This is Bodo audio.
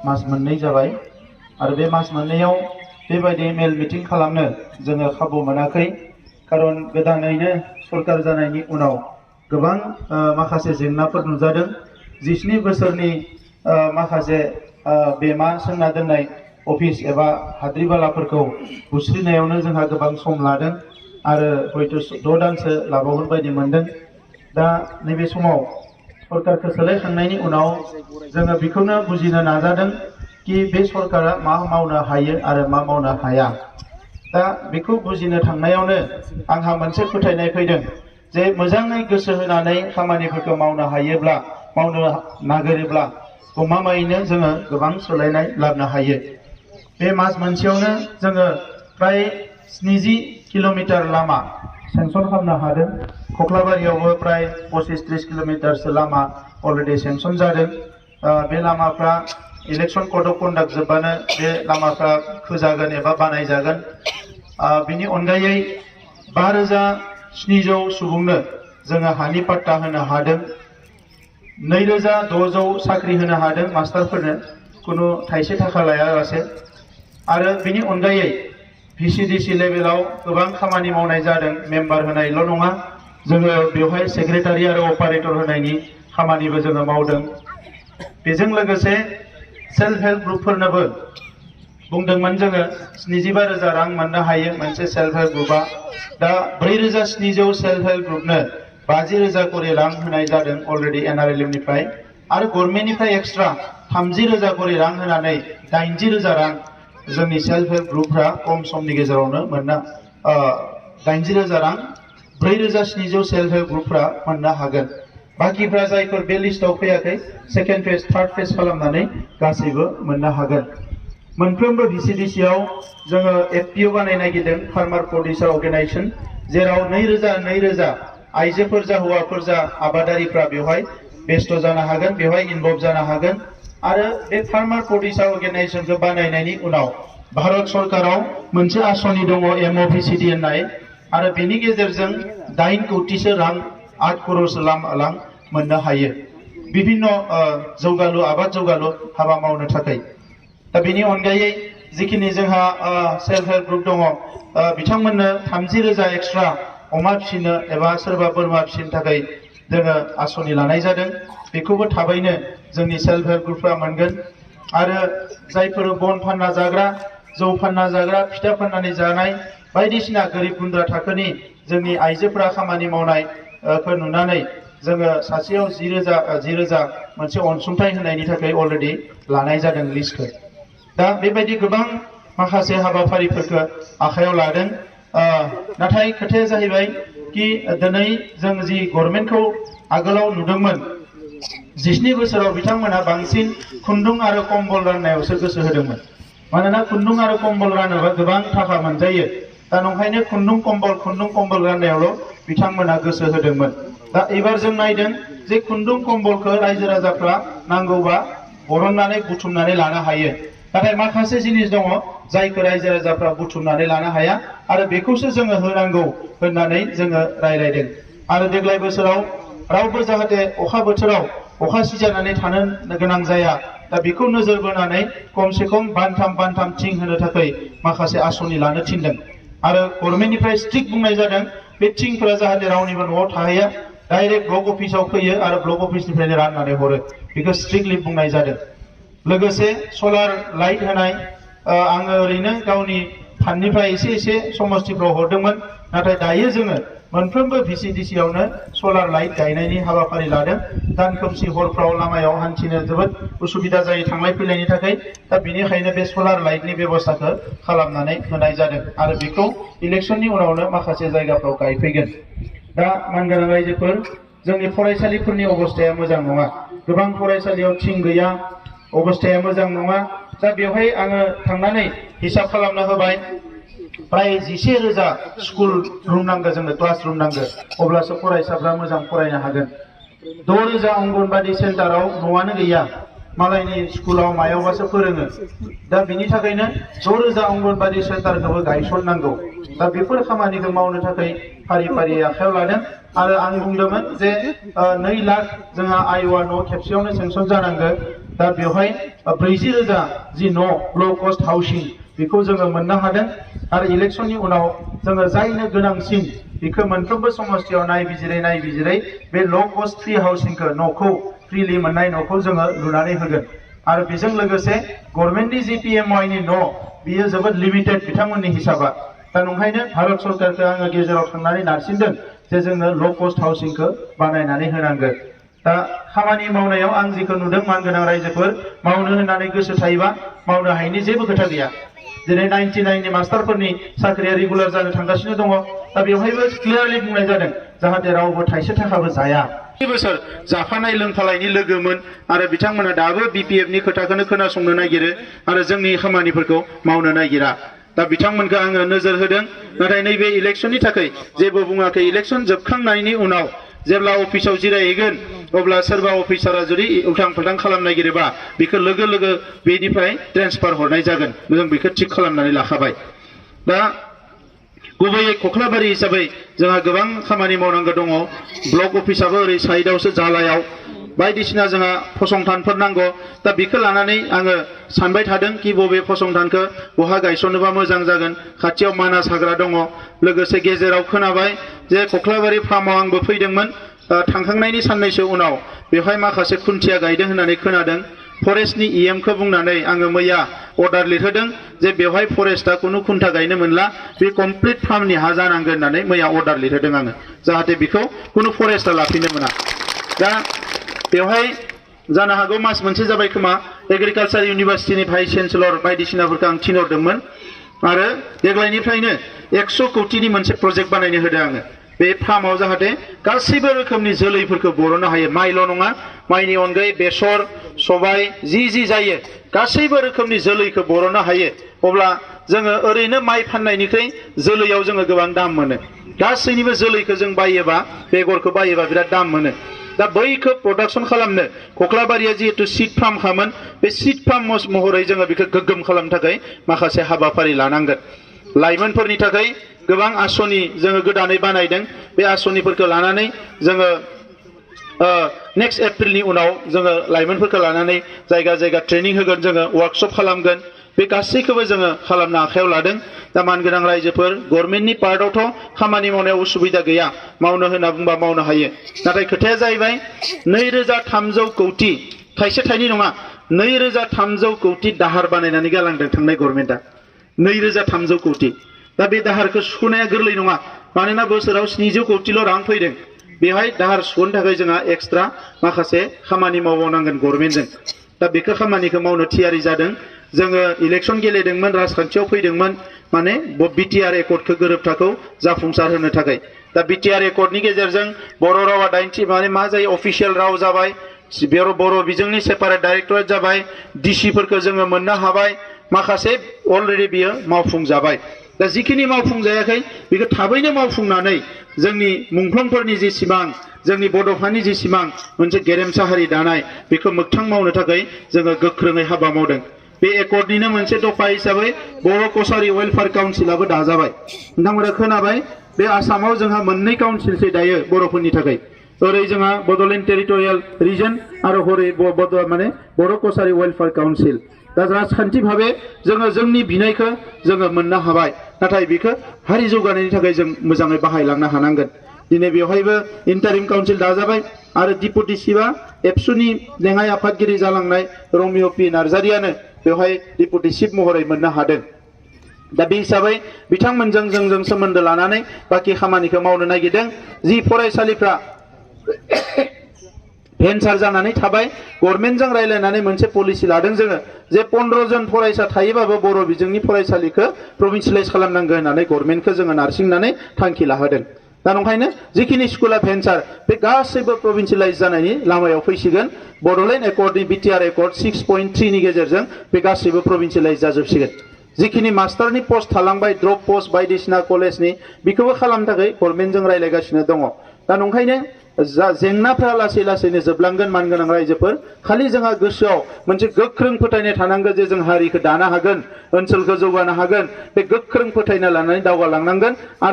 मास मोननै जाबाय आरो बे मास मोननैयाव बेबायदि मेल मिटिं खालामनो जोङो खाबु मोनाखै खारन गोदानैनो सरकार जानायनि उनाव गोबां माखासे जेंनाफोर नुजादों 17 बोसोरनि माखासे बेमा सोंना दोननाय अफिस एबा हाद्रिबालाफोरखौ बुस्रिनायावनो जोंहा गोबां सम लादों आरो हयथ' 6 दानसो लाबावगोन बायदि मोनदों दा नैबे समाव सरकारखौ सोलायखांनायनि उनाव जोङो बेखौनो बुजिनो नाजादों कि बे सरकारा मा मावनो हायो आरो मा मावनो हाया दा बेखौ बुजिनो थांनायावनो आंहा मोनसे फोथायनाय फैदों जे मोजाङै गोसो होनानै खामानिफोरखौ मावनो हायोब्ला मावनो नागिरोब्ला गमामायैनो जोङो गोबां सोलायनाय लाबोनो हायो बे मास मोनसेयावनो जोङो फ्राय 70 किल'मिटार लामा सेंसन खालामनो हादों कक्लाबारियावबो प्राय 25-30 किल'मिटारसो लामा अलरेडि सेंसन जादों बे लामाफ्रा इलेक्शन कड अफ कन्डाक्ट जोबबानो बे लामाफ्रा खोजागोन एबा बानायजागोन बिनि अनगायै 5700 सुबुंनो जोङो हानि पाट्टा होनो हादों 2600 साख्रि होनो हादों मास्टारफोरनो कुनु थाइसे थाखा लायालासे आरो बिनि अनगायै भिसिडिसि लेभेलाव गोबां खामानि मावनाय जादों मेम्बार होनायल' नङा जोङो बेवहाय सेक्रेटारि आरो अपारेटर होनायनि खामानिबो जोङो मावदों बेजों लोगोसे सेल्फ हेल्प ग्रुपफोरनोबो बुंदोंमोन जोङो 75,000 रां मोननो हायो मोनसे सेल्फ हेल्प ग्रुपआ दा 4700 सेल्फ हेल्प ग्रुपनो 50,000 करि रां होनाय जादों अलरेडि एनआरएलएमनिफ्राय आरो गभर्नमेन्टनिफ्राय एक्सट्रा 30,000 करि रां होनानै 80,000 रां जोंनि सेल्फ हेल्प ग्रुपफ्रा खम समनि गेजेरावनो मोननो 80,000 रां 4,700 सेल्फ हेल्प ग्रुपफ्रा मोननो हागोन बाकिफ्रा जायफोर बे लिस्टआव फैयाखै सेकेन्ड फेज थार्ड फेज खालामनानै गासैबो मोननो हागोन मोनफ्रोमबो भिसिडिसिआव जोङो एफपिअ बानायनो नागिरदों फार्मार प्रडिउसार अर्गेनाइजेशन जेराव 2000 आइजोफोर जा हौवाफोर जा आबादारिफ्रा बेवहाय बेस्थ' जानो हागोन बेवहाय इनभल्भ जानो हागोन आरो बे फार्मार प्रडिउसार अर्गेनाइजेशनखौ बानायनायनि उनाव भारत सरकाराव मोनसे आसनि दङ एमअभिसिडि होननाय आरो बेनि गेजेरजों 8 कौटिसो रां 8 करोड़सो रां मोननो हायो विभिन्न जौगालु आबाद जौगालु हाबा मावनो थाखाय दा बेनि अनगायै जिखिनि जोंहा सेल्फ हेल्प ग्रुप दङ बिथांमोननो 30,000 एक्सट्रा अमा फिसिनो एबा सोरबा बोरमा फिसिनो थाखाय जोङो आसनि लानाय जादों बेखौबो थाबैनो जोंनि सेल्फ हेल्प ग्रुपफ्रा मोनगोन आरो जायफोर बन फानना जाग्रा जौ फानना जाग्रा फिथा फाननानै जानाय बायदिसिना गोरिब गुन्द्रा थाखोनि जोंनि आइजोफोरा खामानि मावनायखौ नुनानै जोङो सासेयाव 10,000 मोनसे अनसुंथाइ होनायनि थाखाय अलरेडि लानाय जादों लिस्टखौ दा बेबायदि गोबां माखासे हाबाफारिफोरखौ आखायाव लादों नाथाय खोथाया जाहैबाय कि दिनै जों जि गभर्नमेन्टखौ आगोलाव नुदोंमोन 17 बोसोराव बिथांमोना बांसिन खुन्दुं आरो कम्बल राननायावसो गोसो होदोंमोन मानोना खुन्दुं आरो कम्बल रानोबा गोबां थाखा मोनजायो दा नंखायनो खुन्दुं कम्बल राननायावल' बिथांमोना गोसो होदोंमोन दा एबार जों नायदों जे खुन्दुं कम्बलखौ रायजो राजाफ्रा नांगौबा बरननानै बुथुमनानै लानो हायो नाथाय माखासे जिनिस दङ जायखौ रायजो राजाफ्रा बुथुमनानै लानो हाया आरो बेखौसो जोङो होनांगौ होननानै जोङो रायलायदों आरो देग्लाय बोसोराव रावबो जाहाथे अखा बोथोराव अखा सिजानानै थानो गोनां जाया दा बेखौ नोजोर बोनानै खमसे खम बान्थाम थिं होनो थाखाय माखासे आसनि लानो थिनदों आरो गभर्नमेन्टनिफ्राय स्ट्रिक्ट बुंनाय जादों बे थिंफोरा जाहाथे रावनिबो न'आव थाहैया डाइरेक्ट ब्लक अफिसाव फैयो आरो ब्लक अफिसनिफ्रायनो राननानै हरो बेखौ स्ट्रिक्टलि बुंनाय जादों लोगोसे सलार लाइट होनाय आङो ओरैनो गावनि फान्डनिफ्राय एसे समस्थिफ्राव हरदोंमोन नाथाय दायो जोङो मोनफ्रोमबो भिसिडिसिआवनो सलार लाइट गायनायनि हाबाफारि लादों दान खोमसि हरफ्राव लामायाव हान्थिनो जोबोद उसुबिदा जायो थांलाय फैलायनि थाखाय दा बेनिखायनो बे सलार लाइटनि बेबस्थाखौ खालामनानै होनाय जादों आरो बेखौ इलेक्शननि उनावनो माखासे जायगाफ्राव गायफैगोन दा मानगोनां रायजोफोर जोंनि फरायसालिफोरनि अबस्थाया मोजां नङा गोबां फरायसालियाव थिं गैया अबस्थाया मोजां नङा दा बेवहाय आङो थांनानै हिसाब खालामना होबाय प्राय 11,000 स्कुल रुम नांगौ जोंनो क्लास रुम नांगौ अब्लासो फरायसाफ्रा मोजां फरायनो हागोन 6,000 अंगनबादि सेन्टाराव न'आनो गैया मालायनि स्कुलाव मायावबासो फोरोङो दा बिनि थाखायनो 6,000 अंगनबादि सेन्टारखौबो गायसननांगौ दा बेफोर खामानिखौ मावनो थाखाय फारि आखायाव लादों आरो आं बुंदोंमोन जे 2 लाख जोंहा आइवा न' खेबसेयावनो सेंसन जानांगौ दा बेवहाय 40,000 जि न' ल' कस्ट हाउसिं बेखौ जोङो मोननो हादों आरो इलेक्शननि उनाव जोङो जायनो गोनांसिन बेखौ मोनफ्रोमबो समस्थियाव नायबिजिरै बे ल' कस्ट फ्रि हाउसिंखौ न'खौ फ्रिलि मोननाय न'खौ जोङो लुनानै होगोन आरो बेजों लोगोसे गभर्नमेन्टनि जि PMYनि न' बियो जोबोद लिमिटेड बिथांमोननि हिसाबा दा नंखायनो भारत सरकारखौ आङो गेजेराव थांनानै नारसिनदों जे जोंनो ल' कस्ट हाउसिंखौ बानायनानै होनांगोन दा खामानि मावनायाव आं जिखौ नुदों मानगोनां रायजोफोर मावनो होननानै गोसो थायोबा मावनो हायैनि जेबो खोथा गैया दिनै 99 नि मास्टारफोरनि साख्रिया रेगुलार जानो थांगासिनो दङ दा बेवहायबो क्लियारलि बुंनाय जादों जाहाथे रावबो थाइसे थाखाबो जाया बोसोर जाफानाय लोंफालायनि लोगोमोन आरो बिथांमोना दाबो BPFनि खोथाखौनो खोनासंनो नागिरो आरो जोंनि खामानिफोरखौ मावनो नागिरा दा बिथांमोनखौ आङो नोजोर होदों नाथाय नैबे इलेक्शननि थाखाय जेबो बुङाखै इलेक्शन जोबखांनायनि उनाव जेब्ला अफिसाव जिरायहैगोन अब्ला सोरबा अफिसारा जुदि उल्थां फाल्थां खालामनो नागिरोबा बेखौ लोगो लोगो बेनिफ्राय ट्रेन्सफार हरनाय जागोन जों बेखौ थिग खालामनानै लाखाबाय दा गुबैयै कख्लाबारि हिसाबै जोंहा गोबां खामानि मावनांगौ दङ ब्लक अफिसाबो ओरै साइडआवसो जालायाव बायदिसिना जोंहा फसंथानफोर नांगौ दा बेखौ लानानै आङो सानबाय थादों कि बबे फसंथानखौ बहा गायसनोबा मोजां जागोन खाथियाव मानास हाग्रा दङ लोगोसे गेजेराव खोनाबाय जे कख्लाबारि फार्माव आंबो फैदोंमोन थांखांनायनि साननैसो उनाव बेवहाय माखासे खुन्थिया गायदों होननानै खोनादों फरेस्टनि EMखौ बुंनानै आङो मैया अर्डार लिरहोदों जे बेवहाय फरेस्टआ कुनु खुन्था गायनो मोनला बे कमप्लिट फार्मनि हा जानांगोन होननानै मैया अर्डार लिरहोदों आङो जाहाथे बेखौ कुनु फरेस्टआ लाफिननो मोना दा बेवहाय जानो हागौ मास मोनसे जाबाय खोमा एग्रिकालचार इउनिभार्सिटिनि भाइस चेन्सेलर बायदिसिनाफोरखौ आं थिनहरदोंमोन आरो देग्लायनिफ्रायनो 100 कौटिनि मोनसे प्रजेक्ट बानायनो होदों आङो बे फार्माव जाहाथे गासैबो रोखोमनि जोलैफोरखौ बरननो हायो माइल' नङा माइनि अनगायै बेसर सबाय जि जायो गासैबो रोखोमनि जोलैखौ बरननो हायो अब्ला जोङो ओरैनो माइ फाननायनिख्रुइ जोलैयाव जोङो गोबां दाम मोनो गासैनिबो जोलैखौ जों बायोबा बेगरखौ बायोबा बिराद दाम मोनो दा बैखौ प्रडाक्शन खालामनो कख्लाबारिया जिहेतु सीड फार्म खामोन बे सीड फार्म महरै जोङो बेखौ गोग्गोम खालामनो थाखाय माखासे हाबाफारि लानांगोन लाइमोनफोरनि थाखाय गोबां आसनि जोङो गोदानै बानायदों बे आसनिफोरखौ लानानै जोङो नेक्स्ट एप्रिलनि उनाव जोङो लाइमोनफोरखौ लानानै जायगा ट्रेनिं होगोन जोङो वर्कशप खालामगोन बे गासैखौबो जोङो खालामनो आखायाव लादों दा मानगोनां रायजोफोर गभर्नमेन्टनि पार्टआवथ' खामानि मावनायाव उसुबिदा गैया मावनो होनना बुंबा मावनो हायो नाथाय खोथाया जाहैबाय 2,300 कौटि थाइसे थाइनै नङा 2,300 कौटि दाहार बानायनानै गालांदों थांनाय गभर्नमेन्टआ 2,300 कौटि दा बे दाहारखौ सुख'नाया गोरलै नङा मानोना बोसोराव 700 कौटिल' रां फैदों बेहाय दाहार सुख'नो थाखाय जोंहा एक्सट्रा माखासे खामानि मावबावनांगोन गभर्नमेन्टजों दा बेखौ खामानिखौ मावनो थियारि जादों जोङो इलेक्शन गेलेदोंमोन राजखान्थियाव फैदोंमोन माने BTR एकर्डखौ गोरोबथाखौ जाफुंसार होनो थाखाय दा BTR एकर्डनि गेजेरजों बर' रावा 90 माने मा जायो अफिसियेल राव जाबाय बर' बिजोंनि सेपारेट डाइरेक्टरेट जाबाय डिसिफोरखौ जोङो मोननो हाबाय माखासे अलरेडि बियो मावफुंजाबाय दा जिखिनि मावफुंजायाखै बेखौ थाबैनो मावफुंनानै जोंनि मुंख्लंफोरनि जि सिमां जोंनि बड'फानि जि सिमां मोनसे गेरेमसा हारि दानाय बेखौ मोगथां मावनो थाखाय जोङो गोख्रोङै हाबा मावदों बे एकर्डनिनो मोनसे दफा हिसाबै बर' कसारी वेलफेयार काउन्सिलाबो दाजाबाय नोंथांमोना खोनाबाय बे आसामाव जोंहा मोननै काउन्सिलसो दायो बर'फोरनि थाखाय ओरै जोंहा बड'लेण्ड टेरिटरियेल रिजन आरो हरै माने बर' कसारी वेलफेयार काउन्सिल दा राजखान्थि भाबे जोङो जोंनि बिनायखौ जोङो मोननो हाबाय नाथाय बेखौ हारि जौगानायनि थाखाय जों मोजाङै बाहायलांनो हानांगोन दिनै बेवहायबो इन्टारिम काउन्सिल दाजाबाय आरो डिपुटि चिफआ एबसुनि लेङाइ आफादगिरि जालांनाय रमिअ पि नार्जारियानो बेवहाय डिपुटि चिफ महरै मोननो हादों दा बे हिसाबै बिथांमोनजों जोंजों सोमोन्दो लानानै बाखि खामानिखौ मावनो नागिरदों जि फरायसालिफ्रा भेन्सार जानानै थाबाय गभर्नमेन्टजों रायलायनानै मोनसे पलिसि लादों जोङो जे 15 जन फरायसा थायोबाबो बर' बिजोंनि फरायसालिखौ प्रभिन्सियेलाइज खालामनांगौ होननानै गभर्नमेन्टखौ जोङो नारसिंनानै थांखि लाहोदों दा नंखायनो जिखिनि स्कुला भेन्सार बे गासैबो प्रभिन्सियेलाइज जानायनि लामायाव फैसिगोन बड'लेण्ड एकर्डनि BTR एकर्ड 6.3 नि गेजेरजों बे गासैबो प्रभिन्सियेलाइज जाजोबसिगोन जिखिनि मास्टारनि पस्ट थालांबाय ड्रप पस्ट बायदिसिना कलेजनि बेखौबो खालामनो थाखाय गभर्नमेन्टजों रायलायगासिनो दङ दा नंखायनो जेंनाफ्रा लासै लासैनो जोबलांगोन मानगोनां रायजोफोर खालि जोंहा गोसोआव मोनसे गोख्रों फोथायनाय थानांगोन जे जों हारिखौ दानो हागोन ओनसोलखौ जौगानो हागोन बे गोख्रों फोथायनाय लानानै दावगालांनांगोन आरो